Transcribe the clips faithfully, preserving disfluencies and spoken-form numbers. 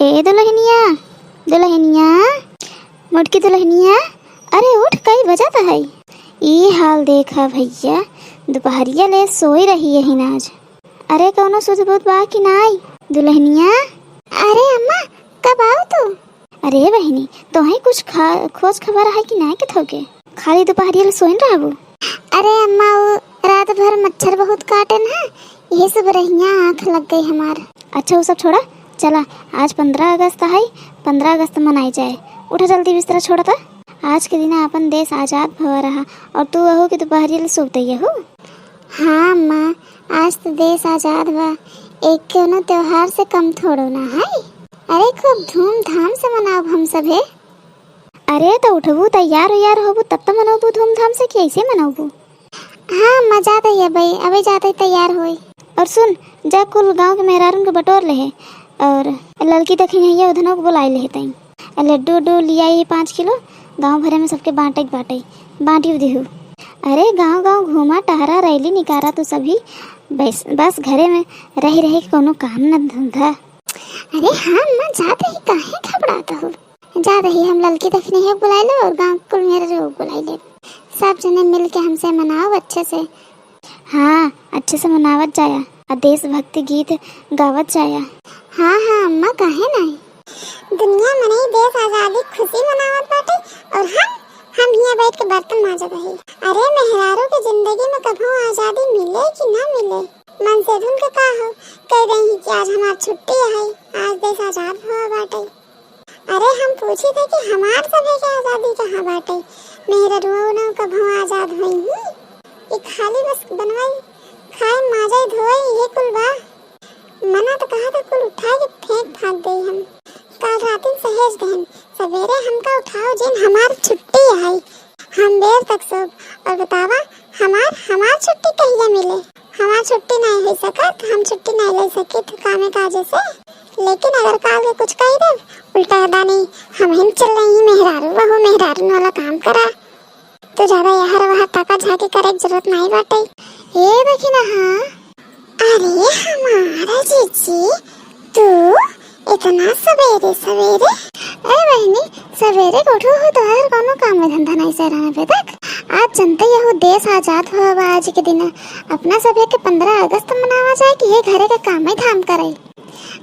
ए दुलहिनिया, दुलहिनिया, मोटकी दुलहिनिया, अरे उठ, कई बजत है? ई हाल देखा भइया, दुपहरिया ले सोई रही यही नाज। अरे कौनो सुध बुध बा कि नाई दुलहिनिया? अरे अम्मा, कब आओ तू? अरे बहिनी, तोहे कुछ खा-, खोज खबर है कि नाई के थोके? खाली दुपहरिया ले सोइन रहबू? अरे अम्मा, वो रात भर मच्छर बहुत काटे ना, यही सब रहिया आँख लग गई हमार। अच्छा, वो सब छोड़ा, चला, आज पन्द्रह अगस्त है, पन्द्रह अगस्त मनाई जाए। उठा जल्दी बिस्तरा छोड़ा था। आज के दिन अपन देश आजाद भवा रहा और तू अहू के दुपहरिया ले सोते यहू। हाँ अम्मा, आज तो देश आजाद बा, एक कोनो त्योहार से कम थोड़ो ना है। अरे खूब धूमधाम से मनाओ हम सभे। अरे तो उठबू, तैयार उयार होबू तब तो मनौबू धूमधाम से, कि ऐसे मनौबू? हाँ अम्मा, जात ही अबे, अबे जात ही तैयार होई। और सुन, जा कुल गाँव के मेहरारून के बटोर ले है और ललकी दखिनहिया उधनो के बुलाई ले है तई। आ लड्डू उड्डू लियाई पाँच किलो, गाँव भरे में सबके बाँटे के बाँटे, बाँटियो दिहू। अरे गाँव गाँव घूमा टहरा रैली निकारा तू सभी, बस, बस घरे में रही रही के कोनो काम न धंधा। अरे हाँ अम्मा, जात ही, काहे घबरात हो? जात ही हम ललकी दखिनहिया के बुलाई ले और गाँव कुल मेहरारू के बुलाई ले, सब जने मिल के हमसे मनाओ अच्छे से। हाँ, अच्छे से मनावत जाया और देशभक्ति गीत गावत जाया। हाँ हाँ अम्मा, काहे नाई? दुनिया मनई देश आजादी खुशी मनावत बाटे और हम, हम हियाँ बैठ के बर्तन माजत रही। अरे मेहरारू के जिंदगी में कभो आजादी मिले कि ना मिले? मनसेधुन के का हो, कह दही कि आज हमार छुट्टी है, आज देश आजाद हुआ बाटे। अरे हम पूछी थे कि हमार सभे के आजादी कहाँ बाटे? मेहररुआ ना कभो आजाद होई ही। ई खाली बस बनवाई, खाए, माजाई, धोए, ये कुल बा। मना तो कहा था कुल उठा के फेंक फांक देई हम। काल रातिन सहेज देहन, सवेरे हमका उठाओ जिन, हमार छुट्टी है। हम देर तक सोब और बतावा हमार, हमार छुट्टी कहिया मिले? हमार छुट्टी नहीं हो सकत, हम छुट्टी नहीं ले सकित कामे काजे से। लेकिन अगर काल के कुछ कही देब, उल्टा दानी हम हिन चल रही मेहरारू बहू मेहरारू वाला काम करा। तू ज्यादा यहाँ वहाँ ताका झाकी करे के जरूरत नहीं बाटे। ए देखी ना, हाँ। अरे हमारा जीजी, तू इतना सवेरे सवेरे? ए बहिनी, सवेरे के उठो हो, तोहार कौनो काम में धंधा नहीं से रहने पे तक। आज जनते यहू देश आजाद हुआ बा आज के दिन। अपना सभे के पन्द्रह अगस्त मनावा जाए कि ये घरे के काम ही धाम करे।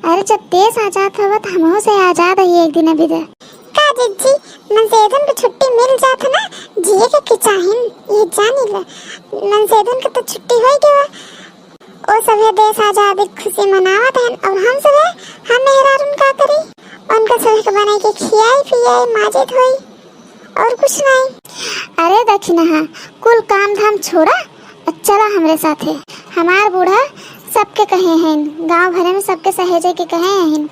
अरे जब देश आजाद हुआ तो हमहू से आजाद है एक दिन अभी दे। का जीजी, मनसेधुन के छुट्टी मिल जात ना, जिए के, के चाहिन, ये जानी ले। मनसेधुन के तो छुट्टी होई गवा। ओ सभे देश आजादी के खुशी मनावत हन और हम सभे, हम मेहरारून का करी? उनका सभे के बनाई के खियाई पियाई माजे धोई और कुछ नहीं। अरे दखिनहा, कुल काम धाम छोड़ा और चला हमरे साथे। हमार बूढ़ा सबके कहे हैं, गांव भरे में सबके सहेजे के कहे हैं।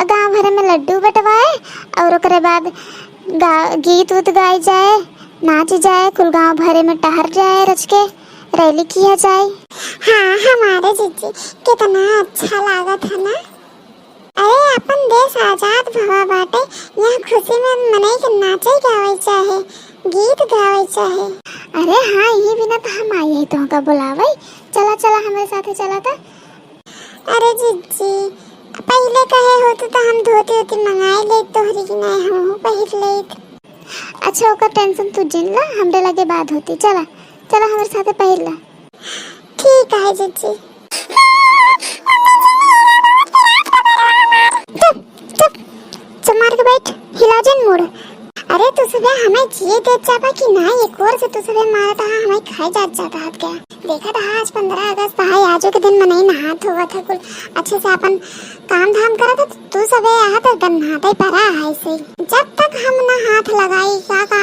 गांव भर में लड्डू बंटवाए और ओकरे बाद गा-, गीत उत गाई जाए, नाची जाए, कुल गांव भरे में टहर जाए, रच के रैली किया जाए। हाँ, हमारे जीजी, कितना अच्छा लागत है ना। अरे, अपन देश आजाद भवा बाटे, यहाँ खुशी में मनई के नाचे गावे चाहे, गीत गावे चाहे। अरे हाँ, यही बिना तो हम आई है तुमका बुलावे। चला, चला, हमारे साथे चला था। अरे जीजी, पहिले कहे होत तो हम धोती ओती मंगाए लेत तोहरी की नहीं, हमहू पहिर लेत। अच्छा, ओकर tension तू जिन ला, हमरे लगे बात होती। चला, चला, हमरे साथे पहिर ला। ठीक है जीजी। चुप, चुप, चुप मार के बैठ, हिला जिन मुड़। अरे तू सभे हमें जिए देत जाबा कि ना? एक ओर से तू सभे मारत हा, हमें खाए जात जात हाथ गया। देखत हा, आज पन्द्रह अगस्त है, आजो के दिन मनई नहात होवत है, कुल अच्छे से अपन काम धाम करत है, तू सभे यहाँ तक गन्नाते परा है ऐसे ही। जब तक हम ना हाथ लगाई, का, का,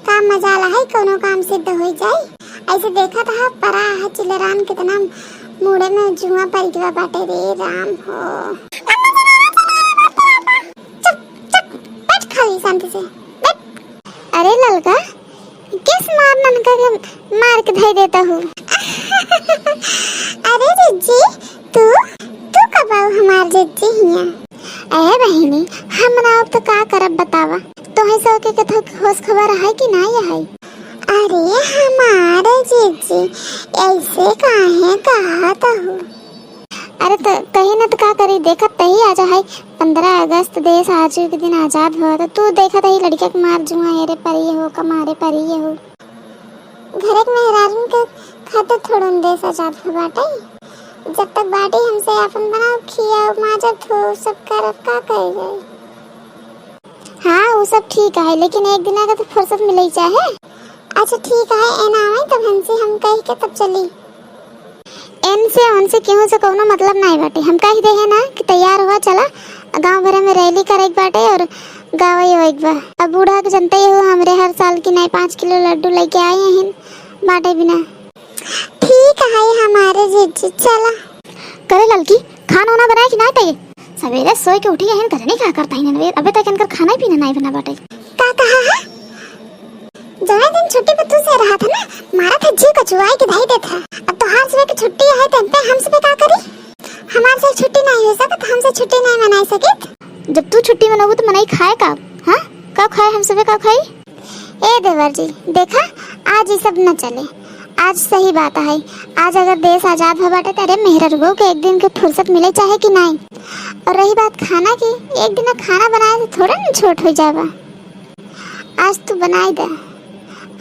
का मजाल है कोनो काम सिद्ध हो जाए? ऐसे देखत हा, परा है चिलरान, कितना मुड़े में जुआ पड़ गया बाटे रे राम हो। चुप, चुप, बैठ खाली शांति से, बैठ। अरे ललका, किस मार ननका के मार के धई देता हूँ? अरे जिज्जी, तू, तू कब आऊ हमार जिज्जी हिया? ए बहिनी, हमरा अब तो का करब बतावा, तोहे सौके के थोक होश खबर है कि ना है? अरे हमार जिज्जी, ऐसे काहे कहत हूँ? अरे त कही न त का करी, देखत तही आ जा है, पन्द्रह अगस्त देश आजू के दिन आजाद हुआ, त तू देखत ही लड़किया के मार जुआ, एरे परी हो, कमारे परी हो। घरे के मेहरारून के खातिर थोड़न देश आजाद हो बाटे। जब तक बाटी हमसे आपन बनाओ, खियाओ, माजब, धोओ, सब करब, का करी जाई? हाँ, वो सब ठीक है, लेकिन एक दिन अगर तो फुर्सत मिले चाहे। अच्छा ठीक है, एन आवे तब हमसे हम कह के तब चली। एन से उनसे केहू से कौनो मतलब नहीं बाटे। हम कह दे है ना कि तैयार हुआ, चला गांव भरे में रैली करे के बाटे और गावे होए के बा। अब बूढ़ा के जनते ही हो, हमरे हर साल की नए पाँच किलो लड्डू लेके आए हैं बाटे बिना। ठीक है हमारे जीजी, चला। करे ललकी, खाना वाना बनाए कि ना तय? सवेरे सोए के उठी है, करे नहीं का करता ही नहीं, अबे तक इनकर खाना ही पीना नहीं बना बाटे। का कहा है? जौने दिन छुट्टी पे तू से रहा था ना, मारा था जी कचुआई के धाई देत है। अब तोहार सबे के छुट्टी है, तो पे हम सबे का करी? हमार से छुट्टी नहीं हो सकत, हमसे छुट्टी नहीं मनाई सकित। जब तू छुट्टी मनाबू तो मनई खाए का? हाँ, का खाए हम सबे, का खाई? ए देवर जी, देखा, आज ये सब न चले। आज सही बात है, आज अगर देश आजाद हो बाटे, तो अरे मेहररुओ के एक दिन के फुर्सत मिले चाहे कि नहीं। और रही बात खाना की, एक दिन खाना बनाए तो थोड़ा न छोट हो जावा। आज तू बनाई दे,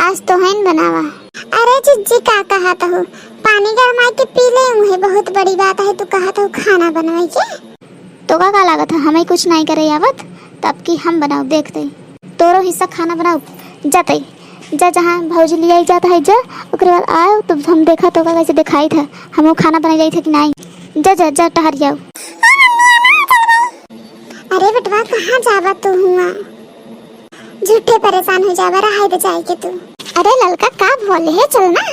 आज तो है न बनावा। अरे जिज्जी, का कहत हो? पानी गरमाई के पी ले, उहे बहुत बड़ी बात है। तू कहत हो खाना बनवाई के? तो का, का लागत है, हमें कुछ नहीं करे आवत? तब की हम बनाओ, देख दे, तोरो हिस्सा खाना बनाओ। जाते जा, जहाँ भौजी लियाई जात है जा, ओकरे बाद आओ, तब हम देखा तो का कैसे दिखाई था, हम वो खाना बनाई जाई था कि नहीं। जा, जा, जा, टहर जाओ। अरे बेटवा, कहाँ जावा तू हुआ? झूठे परेशान हो जावा, रहाई दे जाए के तू। अरे ललका, का भवा, लेहे चल ना।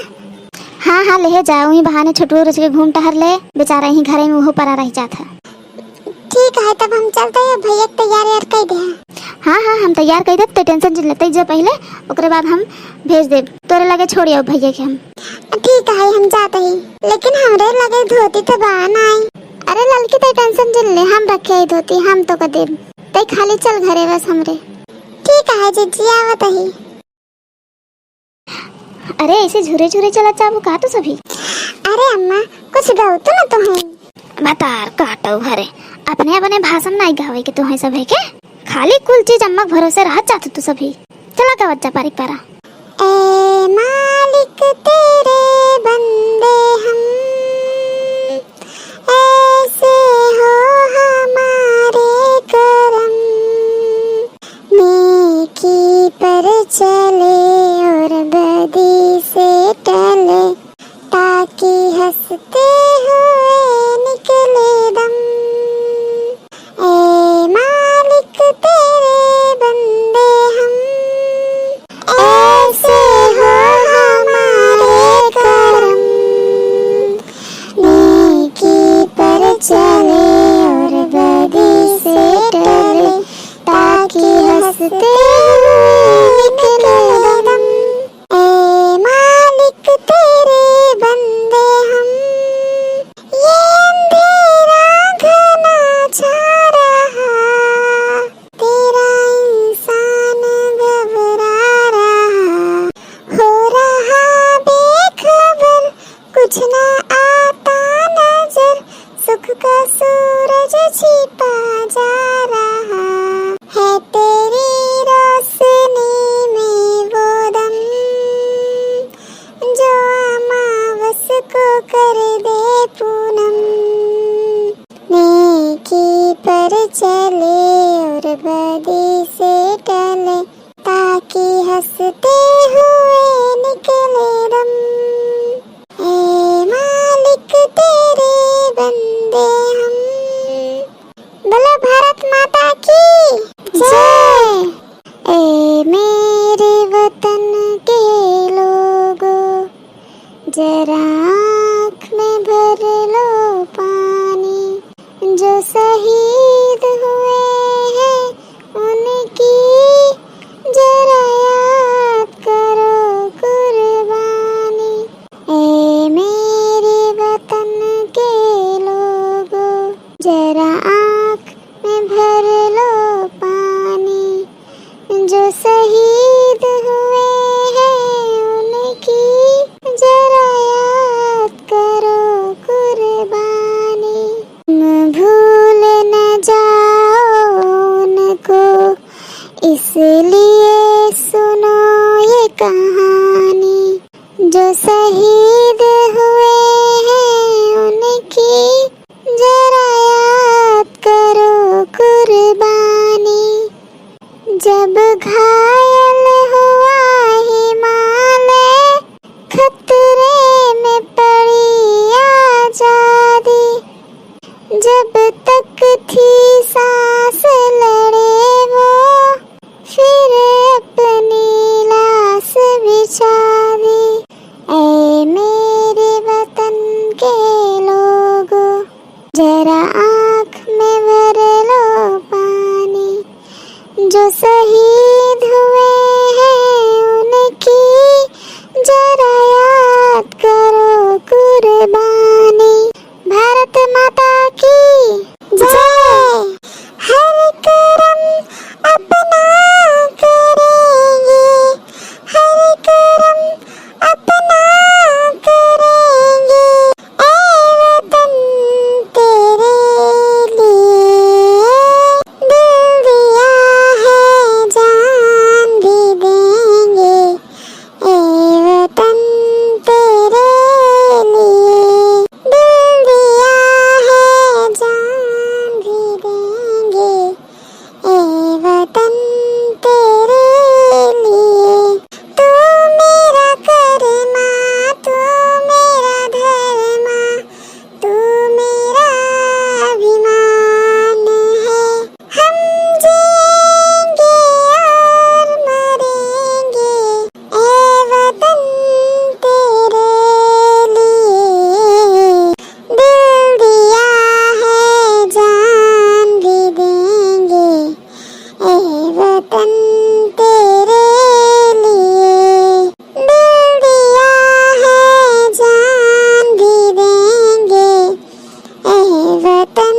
हाँ, हाँ, लेहे जाओ, ही बहाने छोटू रोज के घूम टहर ले, बेचारा ही घरे में उहो परा रह जात है। ठीक है, तब हम चलते हैं, भैया के तैयार यार कर दे। हाँ, हाँ, हम तैयार कर देब, ते टेंशन जिन लेते जो पहले, ओकरे बाद हम भेज देब, तोरे लगे छोड़ आओ भैया के हम। ठीक है, हम जाते ही, लेकिन हमरे लगे धोती तो बा नाई। अरे ललकी, ते टेंशन जिन ले, हम रखे ही धोती, हम तो कर देब, ते खाली चल घरे बस हमरे। ठीक है जिज्जी, आवत ही। अरे ऐसे झुरे झुरे चलत जाबू का तू सभी? अरे अम्मा, कुछ गलत ना तो है? बतार काटो घरे, अपने अपने भाषण नहीं गावे के तो है सभी के, खाली कुल चीज अम्मा के भरोसे रहत जात तू सभी। चला गावत जा पारी पारा। ए मालिक तेरे बंदे हम, ऐसे हो हमारे करम, नेकी पर चले और बदी से टले, ताकि हंसते हुए निकले दम। ए मालिक तेरे बंदे हम, ऐसे हो हमारे करम, नेकी पर चले और बदी से टले, ताकि हंसते हुए निकले दम। ए मालिक तेरे बंदे हम, ये अंधेरा घना छा रहा, तेरा इंसान घबरा रहा, हो रहा बेखबर, कुछ ना आता नजर, सुख का सूरज छिपा जा रहा है, तेरी रोशनी में वो दम, जो अमावस को कर दे पूनम। नेकी पर चले और बदी से टले, ताकि हंसते हुए निकले दम। ए मालिक तेरे बंदे हम। बोलो भारत माता की जय। ए मेरे वतन के लोगों, जरा आँख में भर लो पानी, जो शहीद हुए हैं उनकी जरा याद करो कुर्बानी। ए मेरे वतन के लोगों, जरा आँख में भर लो पानी, जो शहीद हुए हैं उनकी जरा याद करो कुर्बानी। शहीद हुए हैं उनकी, जरा याद करो कुर्बानी। जब घायल हुआ हिमालय, खतरे में पड़ी आजादी। जब तक थी सांस लड़े वो, फिर अपनी लाश बिछा दी। ऐ मेरे वतन के लोगो, जरा आँख में भर लो पानी। जो शहीद हुए हैं उनकी, जरा याद करो कुर्बानी। भारत माता की जय। हर करम अपना करेंगे, हर करम अपना करेंगे। ऐ वतन तेरे लिए दिल दिया है, जान भी देंगे। ऐ वतन तेरे लिए दिल दिया है, जान भी देंगे। ऐ वतन तेरे लिए, तू मेरा कर्मा, तू मेरा धर्मा, तू मेरा अभिमान है। हम जिएंगे और मरेंगे, ऐ वतन तेरे लिए। दिल दिया है, जान भी देंगे, ऐ वतन तेरे लिए। दिल दिया है, जान भी देंगे, ऐ वतन